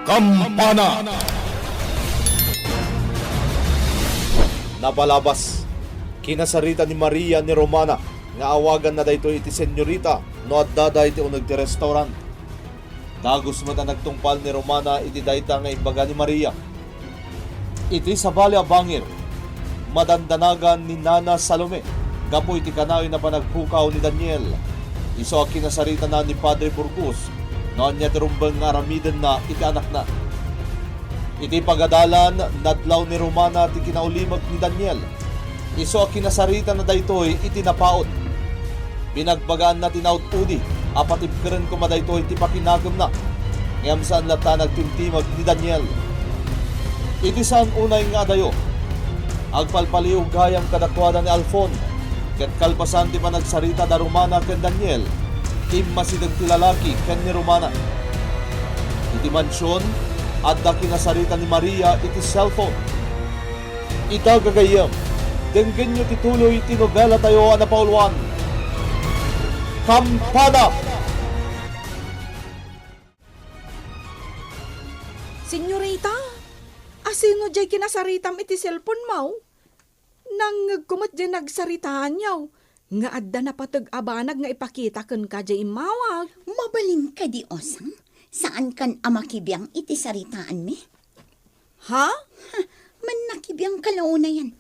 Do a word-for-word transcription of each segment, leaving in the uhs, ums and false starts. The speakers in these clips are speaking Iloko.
Kampana! Napalabas, kinasarita ni Maria ni Romana nga awaganna daytoy iti senyorita no addada iti uneg ti restaurant. Dagus met a nagtungpal ni Romana iti dayta nga imbaga ni Maria. Iti sabali a bangir, madandanagan ni Nana Salome gapu iti kanayon a panagpukaw ni Daniel. Isu a kinasaritana ni Padre Burgos no ania ti rumbeng nga aramidenna iti anakna. Iti pagadalan, nadlaw ni Romana ti kinaulimek ni Daniel. Isu a kinasaritana daytoy iti napaut. Binagbagaanna ti naud-udi a patibkeren koma daytoy ti pakinakemna, ngem saan latta a nagtimtimag ni Daniel. Iti saan unay nga adayo, agpalpaliiw gayam kadakuada ni Alfon, ket kalpasan ti panagsarita da Romana ken Daniel, immasideg ti lalaki ken ni Romana. Iti mansion, adda kinasarita ni Maria iti cellphone. Ita, gagayyem, denggenyo ti tuloy ti nobelatayo a napauluan, Kampana! Senyorita, asino diay kinasaritam iti cellphone mo? Nangngegko met diay nagsaritaanyo nga adda napateg a banag nga ipakita kenka diay immawag. Mabalin kadi, Osang? Saankan a makibiang iti saritaanmi? Ha? Ha, mannakibiangka la unayen.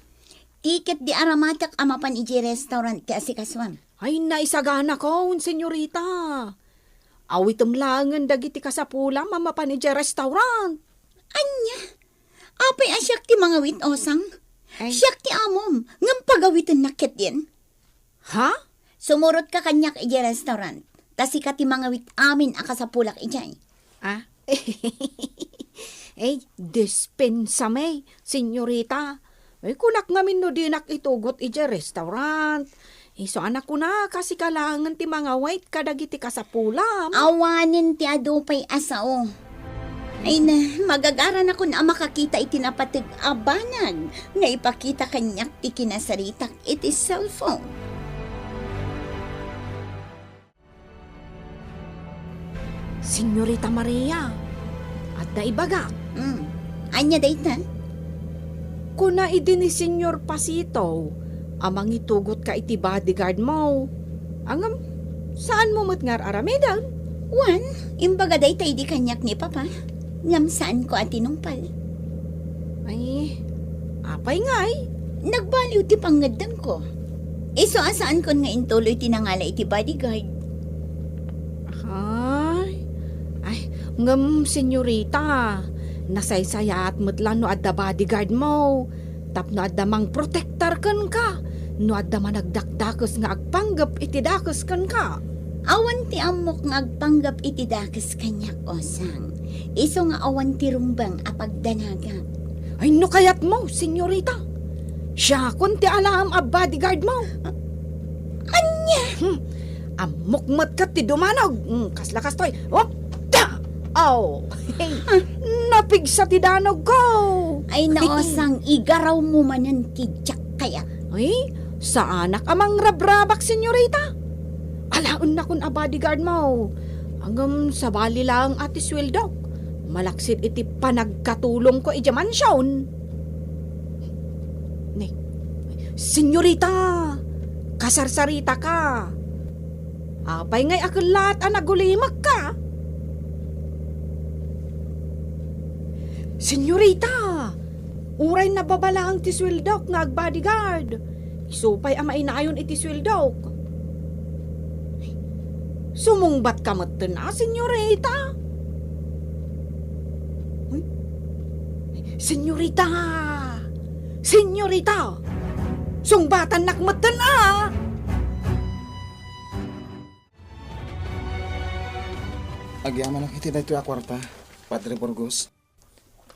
Ti ket di aramatek a mapan idiay restaurant ti asikasuam. Ay, naisaganakon, senyorita. Awitem laengen dagiti kasapulam a mapan idiay restaurant. Ania? Apay a siak ti mangawit, Osang? Ay. Siak ti amom, ngem pagawitennak ketdin. Ha? Sumurotka kaniak idiay restaurant, ta sika ti mangawit amin a kasapulak idiay. Ah? Ey, dispensame, senyorita. Ay, kunak ngamin no dinak itugot idiay restaurant. Isu a nakunak a sika laengen ti mangawit kadagiti kasapulam. Awanen ti adu pay a sao. Ay na, magagaranakon a makakita iti napateg a banag nga ipakita kaniak ti kinasaritak iti cellphone. Senyorita Maria, adda ibagak. Mm. Ania dayta? Kuna idi ni Senyor Pasito a mangitugotka iti bodyguard mo. Ngem, saanmo met nga ar-aramiden? Wen, imbaga dayta idi kaniak ni Papa. Ngem saanko a tinungpal. Ay, apay ngay? Nagbaliw ti pangngeddengko. Isu a saankon nga intuloy ti nangala iti bodyguard. Ay, ay, ngem, senyorita, nasaysayaat met la no adda bodyguard mo, tapno adda mangprotektar kenka, no adda managdakdakes nga agpanggep iti dakes kenka. Awan ti ammok nga agpanggep iti dakes kaniak, Osang. Isu nga awan ti rumbeng a pagdanagak. Ay, no kayatmo, senyorita, siakon ti alaem a bodyguard mo. Ania? Hmm. Ammok met ket ti dumanog. Hmm, kasla kastoy. Op! Da! Aw! Hey, napigsa ti danogko. Ay, naosang, igarawmo manen ti diak kayat. Ay, saanak a mangrabrabak, senyorita. Alaennakon a bodyguard mo. Ngem sabali laeng a ti sueldok, malaksid iti panagkatulongko idiay mansion. Ni, senyorita, kasarsaritaka. Apay ngay a kellaat a nagulimekka? Senyorita, uray nababa laeng ti sueldok nga agbodyguard, isu pay a mainayon iti sueldok. Sumungbatka metten a, senyorita? Uy, senyorita! Senyorita! Sungbatannak metten a! Agyamanak iti daytoy a kuarta, Padre Burgos.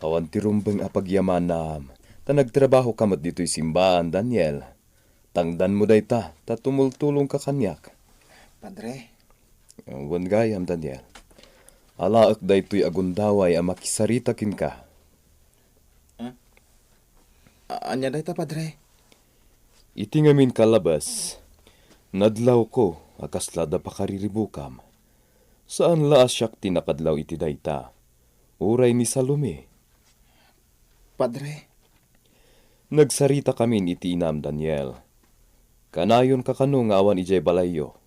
Awan ti rumbeng a pagyamanam, ta nagtrabahoka met ditoy simbaan, Daniel. Tangdanmo dayta, ta tumultulongka kaniak. Padre. Wen gayam, Daniel. Alaek daytoy a gundaway a makisarita kenka. Ah? A-, ania dayta, Padre? Iti ngamin kalabas, nadlawko a kasla adda pakariribukam. Saan la a siak ti nakadlaw iti dayta. uray ni Salome. Padre. Nagsaritakamin iti inam, Daniel. Kanayonka kano nga awan idiay balayyo.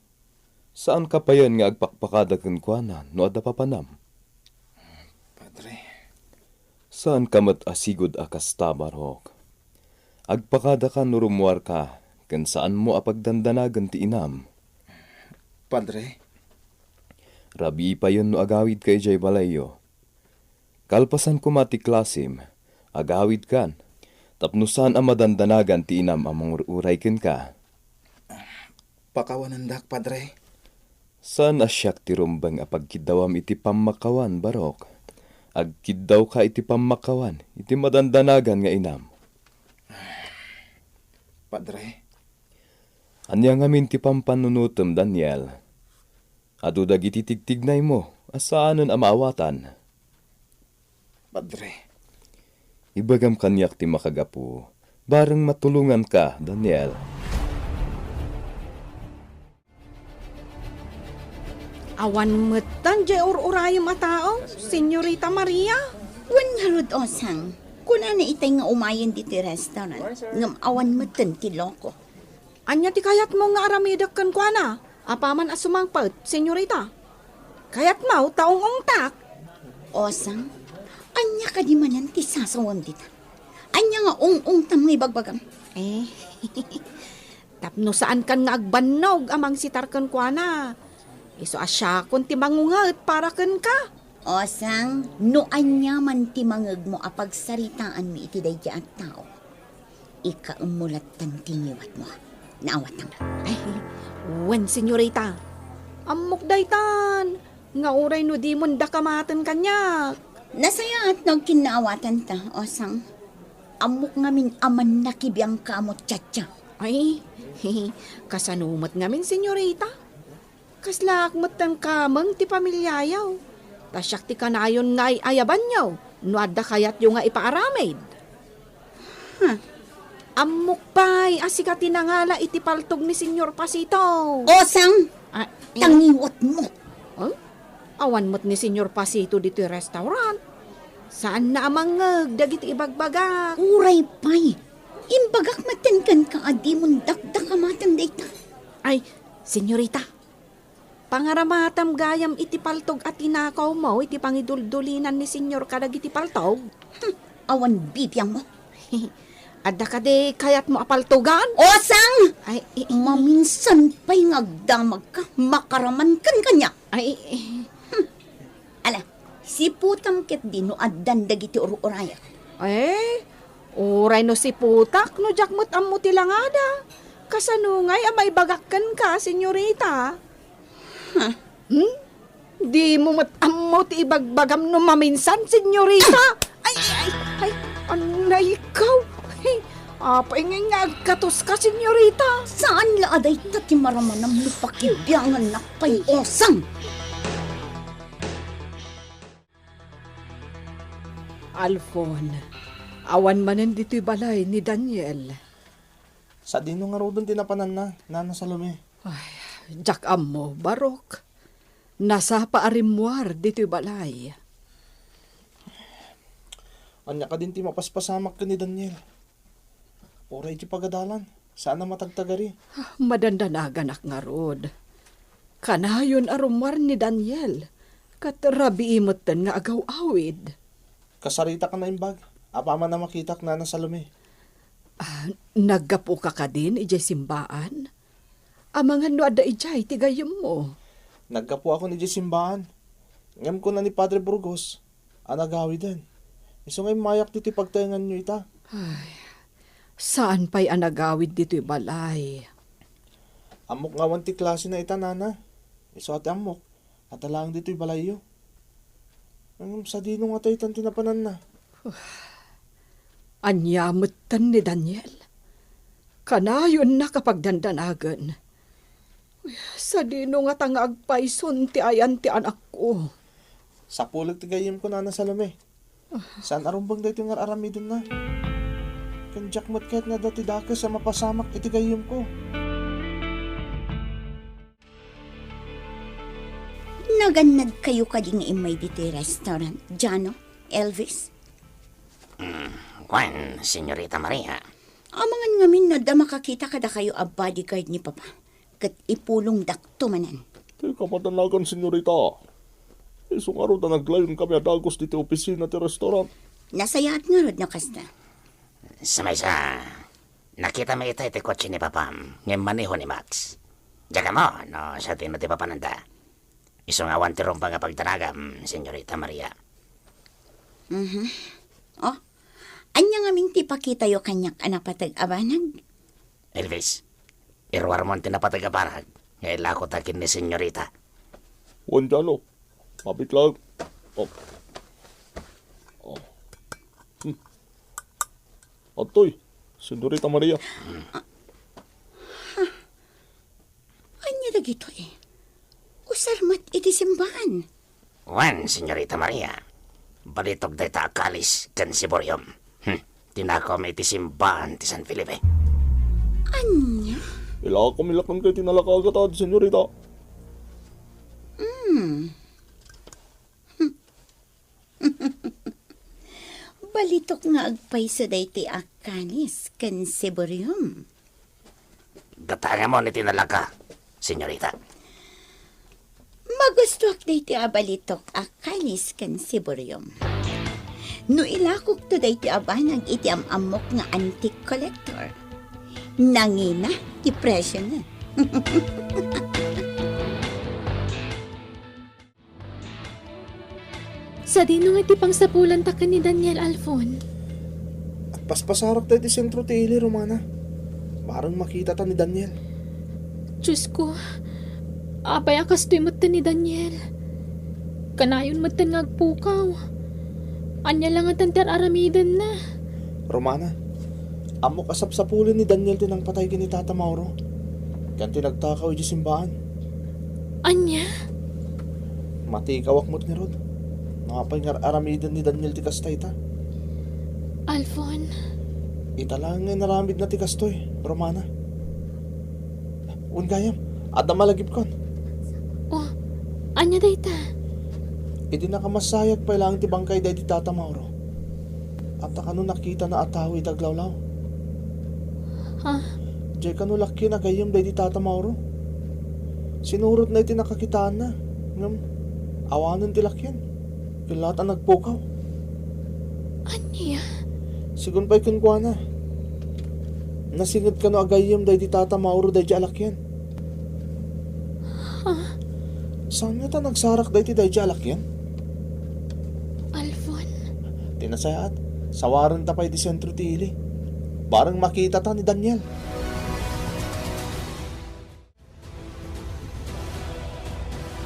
Saanka payen nga agpakpakada kenkuana no adda papanam. Padre. Saanka met a sigud a kasta, Barok. Agpakadaka no rummuarka, ken saanmo a pagdandanagen ti inam. Padre. Rabii payen no agawidka idiay balayyo. Kalpasan koma ti klasim, agawidkan, tapno saan a madandanagan ti inam a mangur-uray kenka. Pakawanendak, Padre. Saan a siak ti rumbeng a pagkiddawam iti pammakawan, Barok. Agkiddawka iti pammakawan iti madandanagan nga inam. Padre. Ania ngamin ti pampanunotem, Daniel? Adu dagiti tigtignaymo a saanen a maawatan. Padre. Ibagam kaniak ti makagapu, bareng matulonganka, Daniel. Awan metten diay ur-urayem a tao, Senyorita Maria? Wen ngarud, Osang. Kunana itay nga umayen ditoy restaurant, ngem awan metten ti loko. Ania ti kayatmo nga aramidek kenkuana? Apaman a sumangpet, Senyorita. Kayatmo ta ung-ungtak? Osang, ania kadi manen ti sasawem dita? Ania nga ung-ungtam nga ibagbagam? Eh, tapno saankan nga agbannog a mangsitar kenkuana. Isu a siakon ti mangunget para kenka. Osang, no aniaman ti mangngegmo a pagsaritaanmi iti daydiay a tao, ikaemmo lattan ti ngiwatmo. Naawatam. Ay, wen, Senyorita. Ammok daytan, nga uray no dimon dakamaten kaniak. Nasayaat no agkinnaawatanta, Osang. Ammok ngamin a mannakibiangka a muchacha. Ay, kasano met ngamin, Senyorita? Kaslaak metten kameng ti pamiliayo. Ta siak ti kanayon nga ay-ayabanyo no adda kayatyo nga ipaaramid. Huh. Ammok pay a sika ti nangala iti paltog ni Senyor Pasito. Osang! Ah, eh. Tangiwatmo. Huh? Awan met ni Senyor Pasito ditoy restaurant. Saanna a mangngeg dagiti ibagbagak. Uray pay. Imbagak metten kenka a dimon dakdakamaten dayta. Ay, Senyorita, pangaramatam gayam iti paltog a tinakawmo iti pangiduldulinan ni Senyor kadagiti paltog? Hmm, awan bibiangmo. Adda kadi kayatmo a paltogan? Osang! Ay, i-, i-, Maminsan pay nga agdamagka, makaramankan kaniak. Ay, i-, i-, Hmm. Ala, siputam ketdi no addan dagiti ur-urayak. Eh, uray no siputak, no diak met ammo ti langada. Kasano ngay a maibagak kenka, Senyorita? Huh? Hmm? Dimo met ammo ti ibagbagam no maminsan, Senyorita? Ay, ay, ay, anay ikaw. Ay, apay ngay nga agkatoska, Senyorita? Saan la a dayta ti maramanam no pakibiangannak pay, Osang? Alfon, awan manen ditoy balay ni Daniel. Sadino ngaruden ti napananna, Nana Salome? Ay, diak ammo, Barok. Nasapa a rimmuar ditoy balay. Ania kadin ti mapaspasamak ken ni Daniel? Uray iti pagadalan, saan a matagtagari. Ah, madandanaganak ngarud. Kanayon a rummuar ni Daniel, ket rabii metten nga agaw-awid. Kasaritak a naimbag, apaman a makitak, Nana Salome. Ah, naggapuka kadin idiay simbaan? Amangan no adda idiay ti gayyemmo. Naggapuakon idiay simbaan. Ngem kuna ni Padre Burgos, a nagawiden. Isu nga immayak ditoy pagtaenganyo ita. Ay, saan pay a nagawid ditoy balay? Ammok nga awan ti klasena ita, Nana. Isu a ti ammok, adda laeng ditoy balayyo. Ngem sadino ngata itan ti napananna? Ania metten ni Daniel? Kanayonnak a pagdandanagen. Sadino ngata nga agpayson ti ayan ti anakko? Sapulek ti gayyemko, Nana Salome. Saan a rumbeng daytoy nga ar-aramidenna. Ken diak met kayat nga adda ti dakes a mapasamak iti gayyemko. Nagannadkayo kadi nga immay ditoy restaurant, Jano? Elvis? Mm, wen, Senyorita Maria. Amangan ngamin no adda makakita kadakayo a bodyguard ni Papa, ket ipulongdakto manen. Ti kamadanagan, Senyorita. Isu ngarud a naglayon kami a dagus diti opisina ti restaurant. Nasayaat ngarud no kasta. Sa maysa, nakitami itay ti kotse ni Papam, ngem maneho ni Max. Diak ammo no sadino ti papananda. Isu nga awan ti rumbeng a pagdanagam, Senyorita Maria. Mhm. Oh, ania ngamin ti pakitayo kaniak a napateg a banag? Elvis, iruarmon ti napateg a banag nga ilakota ken ni Senyorita. Wen diay, no? Mabit laeng. Oh. Oh. Hmm. Adtoy, Senyorita Maria. Ania dagitoy? Usar met iti simbaan. Wen, Senyorita Maria. Balitok dayta a kalis ken siborium. Hmm. Ti nakom iti simbaan ti San Felipe. Ania? Ilakom ila kenka iti nalaka a gatad, Senyorita. Hmm. Balitok nga agpayso daytoy a kalis ken siborium. Gatangamon iti nalaka, Senyorita. Magustoak daytoy a balitok a kalis ken siborium. No ilakokto daytoy a banag iti am-ammok nga antique collector, nangina ti presiona. Sadino nga ti pangsapulanta ken ni Daniel, Alfon? Agpaspasarak daydi sentro ti ili, Romana. Bareng makitata ni Daniel. Diosko, apay a kastoy metten ni Daniel? Kanayon metten nga agpukaw. Ania la ngaten ti ar-aramidenna? Romana, ammok a sapsapulen ni Daniel ti nangpatay ken ni Tata Mauro, ken ti nagtakaw idiay simbaan. Ania? Matikawak met ngarud no apay nga ar-aramiden ni Daniel ti kasta ita. Alfon. Ita laeng nga inaramidna ti kastoy, Romana. Wen gayam, adda malagipkon. Oh, ania dayta? Idi nakamasayag pay laeng ti bangkay daydi Tata Mauro, adda kano nakitana a tao iti aglawlaw. Ha? Diay kano lakkien a gayyem daydi Tata Mauro. Sinurotna iti nakakitaanna, ngem awanen ti lakkien. Ket latta nagpukaw. Ania? Sigun pay kenkuana, nasinged kano a gayyem daydi Tata Mauro daydi a lakkien. Ha? Saan ngata nagsarak daydi daydi a lakkien? Alfon. Ti nasayaat, sawarenta pay ti sentro ti ili. Bareng makitata ni Daniel.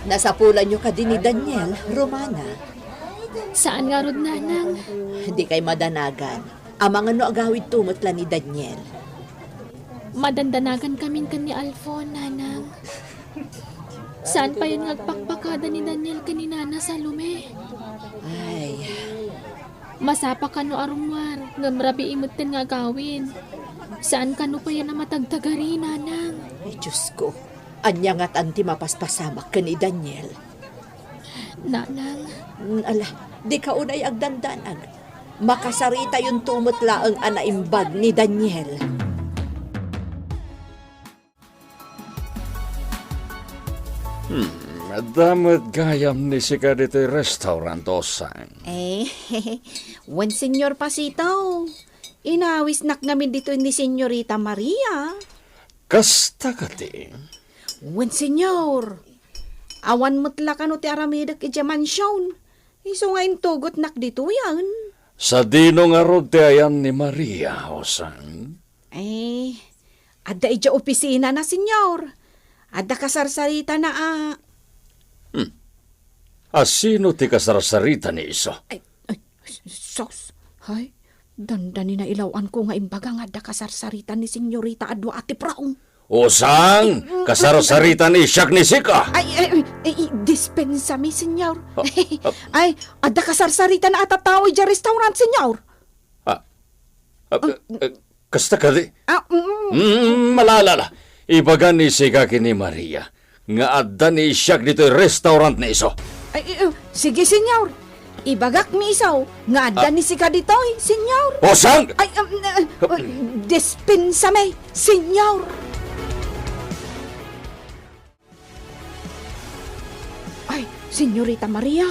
Nasapulanyo kadi ni Daniel, Romana? Saan ngarud, Nanang. Dikay madanagan. Amangan no agawidto met la ni Daniel. Madandanagan kamin ken ni Alfon, Nanang. Saan payen nga agpakpakada ni Daniel ken ni Nana Salome? Ay. Masapa kano a rummuar, ngem rabii metten nga agawid. Saan kano payen a matagtagari, Nanang. Ay, Diosko, ania ngatan ti mapaspasamak ken ni Daniel? Nanang. Mm, ala, dika unay agdandanag. Makasaritayonto met laeng a naimbag ni Daniel. Hmm, adda met gayam ni sika ditoy restaurant, Osang. Eh, wen, Senyor Pasito. Inawisnak ngamin ditoy ni Senyorita Maria. Kasta kadi? Wen, Senyor. Awan met la kano ti aramidek idiay mansion. Isu nga intugotnak ditoyen. Sadino ngarud ti ayan ni Maria, Osang? Eh, adda idiay opisinana, Senyor. Adda kasarsaritana a. Hmm. A sino ti kasarsarita ni isu? Ay, ay, sus. Hay, dandani nailaw-anko nga imbaga nga adda kasarsarita ni Senyorita a dua a tiprong. Osang, kasarsarita ni siak ni sika. Ay, ay, ay, ay, dispensami, Senyor. Ah, ah. Ay, adda kasarsarita na a tattao idiay restaurant, Senyor. Ah, ah, ah, kasta kadi? Ah, mm. Mm, malala la. Ibaga ni sika ken ni Maria nga adda ni siak ditoy restaurant ni isu. Ay, ay, ay, sige, Senyor. Ibagakmi isu nga adda Ah. ni sika ditoy, Senyor. O, sang- Ay, um, uh, uh, dispensame, Senyor. Ay, Senyorita Maria,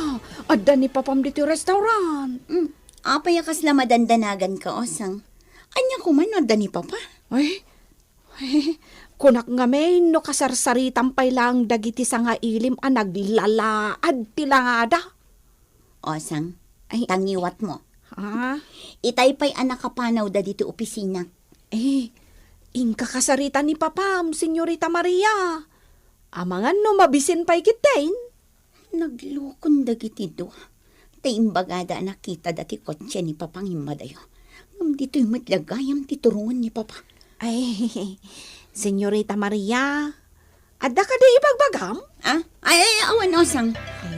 adda ni Papam ditoy restaurant. Mm, apay a kasla madandanagan ka, Osang? Ania koma no adda ni Papa? Ay, kunak ngamin no kasarsaritam pay laeng dagiti sangailim a naglalaad ti langada. Osang, Ay. Tangiwatmo. Ha? Itay pay a nakapanawda ditoy opisina. Eh, inka kasarita ni Papam, Senyorita Maria. Amangan no mabisin pay ketdin. Naglukon dagiti dua. Ta imbagada a nakitada ti kotse ni Papang immadayo. Ngem ditoy met la gayam ti turongen ni Papa. Ay, Senyorita Maria, adda kadi ibagbagam? Ah? Ay, ay, awan, Osang.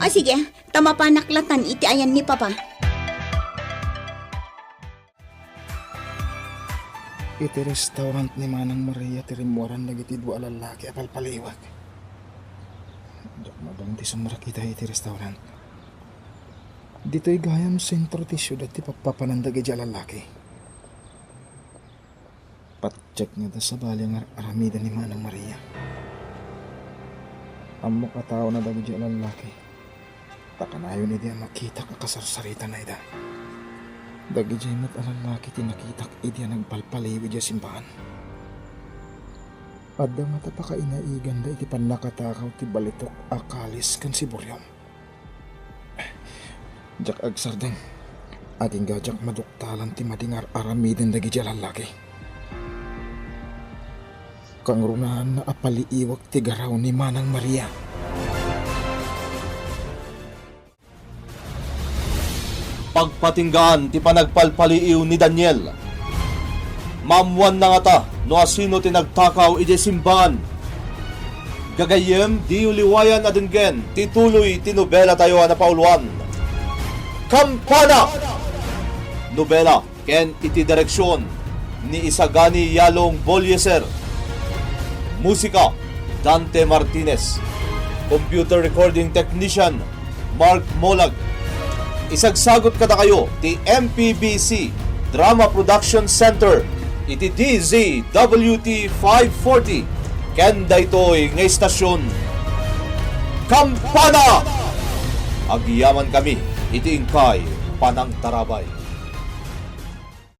Ah, sige, ta mapanak latan iti ayan ni Papa. Iti restaurant ni Manang Maria ti rimmuaran dagiti dua a lallaki a palpaliiwek. Diak mabalin ti sumrekak iti restaurant. Ditoy gayam sentro ti siudad ti pappapanan dagiti a lallaki. Patiek nga adda sabali nga ar-aramiden ni Manang Maria. Ammok a taona dagiti a lallaki. Ta kanayon idi a makitak a kasarsaritana ida. Dagidiay met a lallaki ti nakitak idi a nagpalpaliw idiay simbahan. Adda ngata pakainaiganda iti pannakatakaw ti balitok a kalis ken siburiom. Diak agsardeng. Agingga diak maduktalan ti madi nga ar-aramiden dagiti a lallaki. Kangrunaanna a paliiwek ti garaw ni Manang Maria. Pagpatinggaan ti panagpalpaliiw ni Daniel. Maammoanna ngata no asino ti nagtakaw idiay simbahan. Gagayyem, diyo liwayan a denggen ti tuloy ti nobelatayo a napauluan, Kampana! Nobela ken iti direksion ni Isagani Yalong Bolieser. Musika, Dante Martinez. Computer recording technician, Mark Molag. Isagsagut kadakayo ti M P B C Drama Production Center iti D Z W T five forty ken daytoy nga istasyon, Kampana! Agyamankami iti inkay panangtarabay.